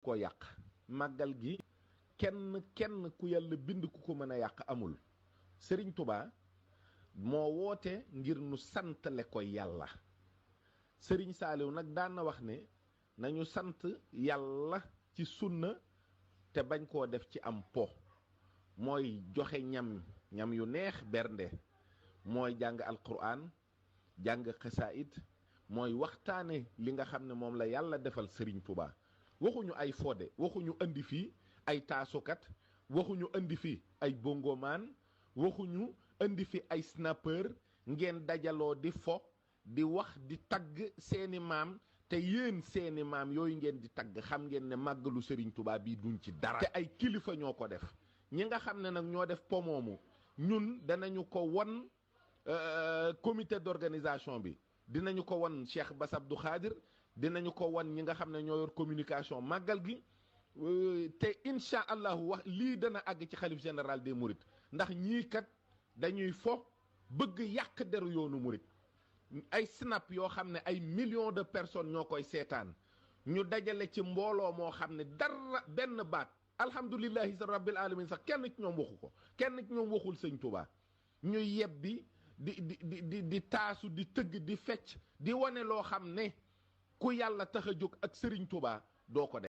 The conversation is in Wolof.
koo yàq. màggal gi kenn ku yàlla bind ku ko mën a yàq amul. Sëriñ Tuubaa moo woote ngir nu santale ko yàlla. Sëriñ Saaliw nag daan na wax ne nañu sant yàlla ci sunna te bañ koo def ci am po. mooy joxe ñam yu neex bernde, mooy jàng alquran, jàng xasaayid, mooy waxtaane li nga xam ne moom la yàlla defal Sëriñ Tuubaa. waxuñu ay fodde, waxuñu andi fii ay taasukat, waxuñu andi fi ay bongomaan, waxuñu andi fi ay snapper ngeen dajaloo di fo di wax di tagg seeni maam, te yéen seeni maam yooyu ngeen di tagg xam ngeen ne màggalu Sëriñ Tuubaa bii duñ ci dara. te ay kilifa ñoo ko def. ñi nga xam ne nag ñoo def pomoomu ñun danañu ko won comité d'organisation bi, dinañu ko won Cheikh Bass Abdou Khadir, dinañu ko won ñi nga xam ne ñoo yor communication màggal gi, te incha allahu wax lii dana àgg ci xalif général des mourides, ndax ñii kat dañuy fo bëgg yàq deru yoonu murid. ay snap yoo xam ne ay millions de personnes ñoo koy seetaan, ñu dajale ci mbooloo moo xam ne dara benn baat alhamdulillahi rabbil alamin sax kenn ci ñoom waxu ko, kenn ci ñoom waxul Sëñ Tuubaa. ñuy yebbi di taasu di tëgg di fecc di wane loo xam ne ku yàlla tax a jóg ak Sëriñ Tuubaa doo ko def.